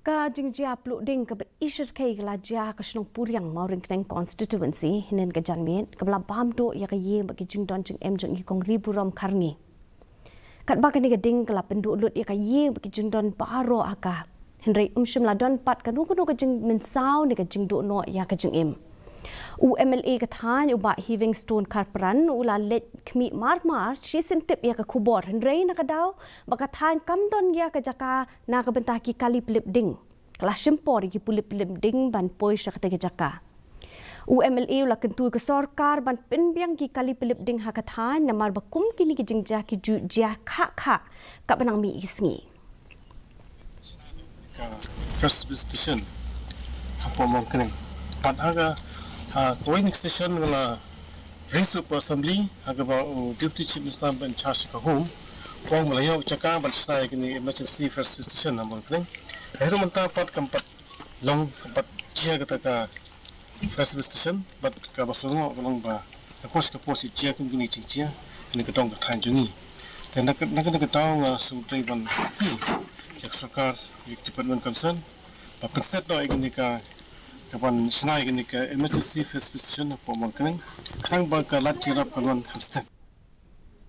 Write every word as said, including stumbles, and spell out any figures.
Ka jingjia pluh ding kaba i shyrkhei ka la jia ha ka shnong Puriang, Mawryngkneng constituency, hynnin ka janmiet, kaba la bam duh ïa ka ïing bad ki jingdon jingem jong i Kong Riburom Kharngi. Katba kane ka ding ka la pynduh lut ïa ka ïing bad ki jingdon baroh ha ka, hynrei um shym la don pat kano kano ka jingmynsaw ne ka jingduh noh ïa ka jingim. U M L A ka thaiñ, u Bah Heavingstone Kharpran, u la leit khmih mar mar shisien tip ïa ka khubor, hynrei na ka daw ba ka thaiñ kam don ïa ka jaka na ka bynta ki kali pylip ding, ka la shim por ïa ki pule pylip ding ban poi sha katei ka jaka. U M L A u la kyntu ïa ka sorkar ban pynbiang ki kali pylip ding ha ka thaiñ, namar ba kum kine ki jingjia ki ju jia khah khah katba nang mih ki sngi. Ka first visitation hapoh Mawryngkneng. Pat ha ka, ha kawei ka station nga la raise hapoh assembly ha kaba u Deputy Chief Minister ba in charge ka Home u ong ba la ïoh jaka ban shna ïa kane emergency first visitation ha Mawryngkneng. Ka hynriew mynta pat kam pat long, kam pat jia kata ka first visitation, bad kaba sngewbha ka long ba ka pos ka pos i jia kum kine ki jingjia kane ka dong ka thaiñ jong ngi. Te na ka, na kane ka daw nga sngewdei ban appeal ïa ka sorkar, ïa ka department concern ba pynstet noh ïa kane ka, ka ban shna ïa kane ka emergency first visitation hapoh Mawryngkneng khnang ba ka lad jingïarap ka long kham stet.